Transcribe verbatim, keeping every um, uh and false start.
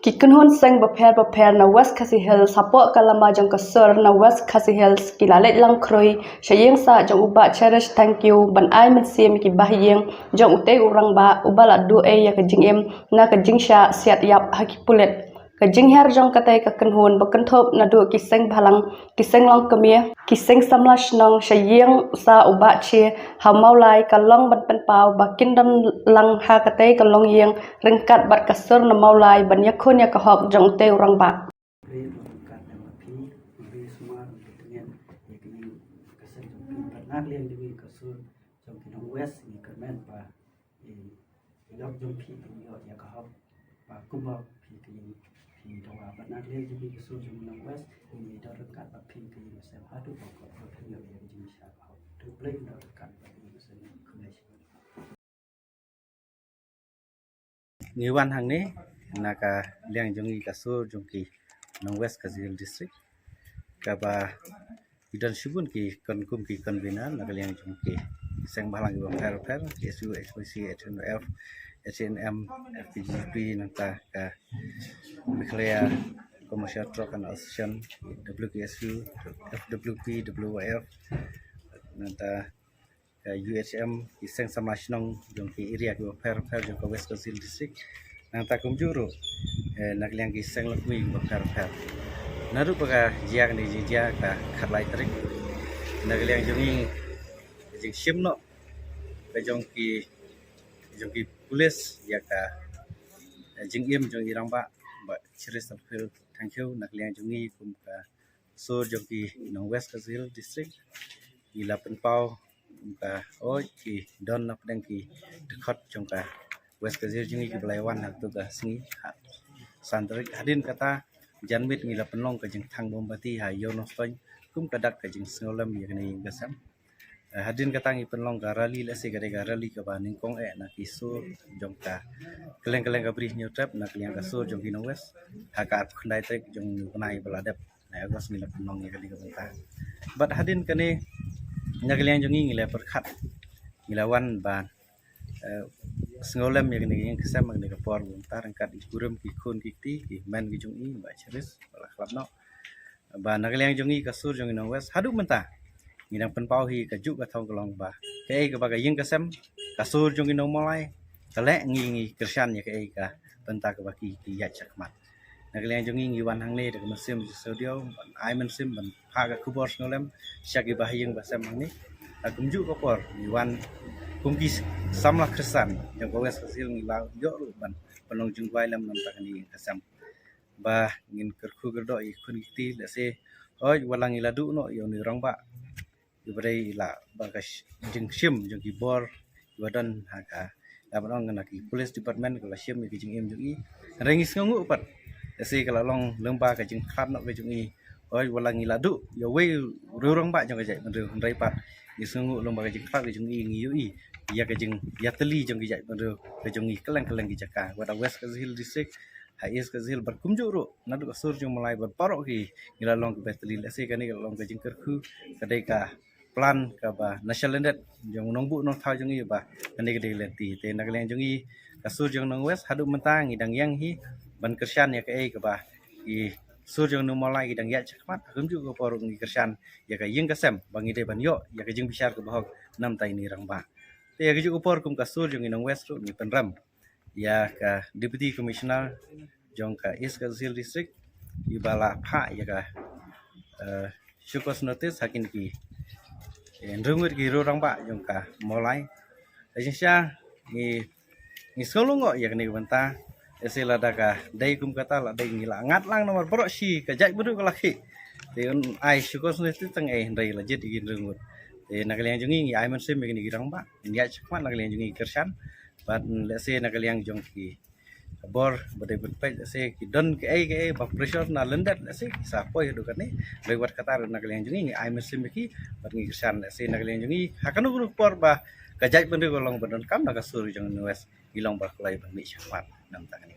Ki kynhun seng bapher bapher na West Khasi Hills hapoh ka lama jong ka sur na West Khasi Hills ki la leit lang khrui sha ïing sah jong u Bah Cherish Thangkhiew ban ai mynsiem ïa ki bahaïing jong utei u rangbah uba la duh ei ïa ka jingim na ka jingshah siat ïap ha ki pulit. Ka jinghiar jong katei ka kynhun ba kynthup naduh ki seng bhalang, ki seng long kmie, ki seng samla shnong sha ïing sah u Bah Cherish ha Mawlai ka long ban pynpaw ba kin don lang ha katei ka longïing ryngkat bad ka sur na Mawlai ban ïakhun ïa ka hok jong utei u rangbah. Hynrei ryngkat bad phi, hynrei sumar bad tyngen ïa ka ïing ka sem jong phi bad na ka liang jong ngi ka sur jong ki nong West ngi kyrmen ba i lok jong phi phin ïoh ïa ka hok ba kumba phi ka ïing phi dawa bad na ka liang jong ngi ka sur jong ki nong West ngi don ryngkat bad phi ka ïing ka sem haduh ba ka ba phin ïoh ïa ka jingshah ka hok. To Blei don ryngkat bad phi ka ïing ka sem. Khublei shibun. Ngi wan hangne na ka liang jong ngi ka sur jong ki nong West Khasi Hills District kaba ki don shibun ki kon kum ki convener na ka liang jong ki seng bhalang kiba pher pher, K S U, H Y C, H N F, H N M, F K J P, nangta ka Meghalaya Commercial Truck and Association, W K S U, F W P, W Y F, nangta ka U H M, ki seng samla shnong jong ki area kiba pher pher jong ka West Khasi Hills District. Nangta kumjuh ruh eh, na ka liang ki seng longkmie kiba pher pher. Naduh ba ka jia kane ka jingjia ka khatlai tarik, na ka liang jong ngi ka jingshim noh ka jong ki, jong ki pulit ïa ka eh, jingim jong i rangbah Bah Cherish Thangkhiew, Thangkhiew na ka liang jong ngi kum ka sur jong ki nong West Khasi Hills District. Ngi la pynpaw kum ka oi ki don na pdeng ki dkhot jong ka West Khasi Hills jong ngi kiba la wan ha tu ka sngi ha san tarik. Hadien kata janmiet ngi la pynlong ka jingthang mombati ha Ïew Nongstoiñ kum ka dak ka jingsngewlem ïa kane ïing ka sem. Eh, hadien kata ngi pynlong ka rally, lehse ka dei ka rally kaba nyngkong eh na ki sur jong ka kylleng kylleng ka Bri Hynñiewtrep na ka liang ka sur jong ki nong West ha ka arphew khyndai tarik jong u bnai ba la dep, na August ngi la pynlong ïa kane ka bynta. Bad hadien kane na ka liang jong ngi ngi la pyrkhat, ngi la wan ban eh, sngewlem ïa kane ka ïing ka sem ha kane ka por ba mynta ryngkat ki kurim ki khun ki kti ki hynmen ki jong i Bah Cherish ba la khlap noh. Ba na ka liang jong ngi ka sur jong ngi nong West haduh mynta ngi dang pynpaw hi kajuh ka thong ka long ba kaei kaba ka ïing ka sem ka sur jong ngi nong Mawlai ka leh, ngi ngi kyrshan ïa kaei ka bynta kaba ki ki ïaid shakhmat. Na ka liang jong ngi ngi wan hangne da ka mynsiem jingsaw diaw ban ai mynsiem ban phah ka khubor sngewlem sha ki bahaïing basem hangne. Ha kumjuh ka por ngi wan kum ki samla khristan jong ka West Khasi Hills ngi la ïoh ruh ban pynlong jingduwai lem na ka bynta kane ka ïing ka sem. Ba ngin kyrkhu kyrdoh ïa ki khun ki kti, lehse hooid wat la ngi la duh noh ïa une u rangbah, ïa ba dei la ba ka sh-, jingshim jong ki bor ïa ba don ha ka, la ban ong na ki police department ka la shim ïa ki jingim jong i. Hynrei ngi sngewnguh pat, lehse ka la long lyngba ka jingkhlad noh ka jong i. Hooid wat la ngi la duh ïa uwei u rangbah jong ka jaitbynriew, hynrei pat ngi sngewnguh lyngba ka jingkhlad ka jong i ngi ïohi ïa ka jingïatylli jong ki jaitbynriew ka jong ngi kylleng kylleng ki jaka, wat ha West Khasi Hills District, ha East Khasi Hills bad kumjuh ruh naduh ka sur jong Mawlai bad baroh ki ngi la long kiba ïatylli. Lehse kane ka la long ka jingkyrkhu, ka dei ka plan kaba na sha lyndet jong u nongbuh nongthaw jong ngi ba kane ka dei ka lynti. Te na ka liang jong ngi ka sur jong nong West haduh mynta ngi dang ïeng hi ban kyrshan ïa kaei kaba ki sur jong nong Mawlai ki dang ïaid shakhmat, ha kumjuh ka por ruh ngi kyrshan ïa ka ïing ka sem ba ngi dei ban ïoh ïa ka jingbishar kaba hok na ka bynta ine i rangbah. Te ha kajuh ka por kum ka sur jong ngi nong West ruh ngi pynrem ïa ka Deputy Commissioner jong ka East Khasi Hills District, iba la phah ïa ka, eh, show cause notice ha kine ki, eh, hynriew ngut ki rangbah jong ka Mawlai. Te jingshisha ngi, ngi sngewlyngngoh ïa kane ka bynta. Lehse lada ka dei kum kata la dei ngi la ngat lang namar baroh shi ka jaitbynriew ka la khih. Te un ai show cause notice tang ei, hynrei la jied ïa ki hynriew ngut. Te na ka liang jong ngi ngi ai mynsiem ïa kine ki rangbah, ngin ïaid shakhmat na ka liang jong ngi kyrshan. Bad lehse na ka liang jong ki bor ba dei ban peit, lehse ki don kaei kaei ba pressure na lyndet, lehse ki sa poi haduh katne. Hynrei wat kata ruh na ka liang jong ngi ngi ai mynsiem ïa ki bad ngi kyrshan, lehse na ka liang jong ngi ha kano kano ka por ba ka jaitbynriew ka long ba donkam na ka sur jong nong West ngi long ba kloi ban mih shakhmat na ka bynta kane.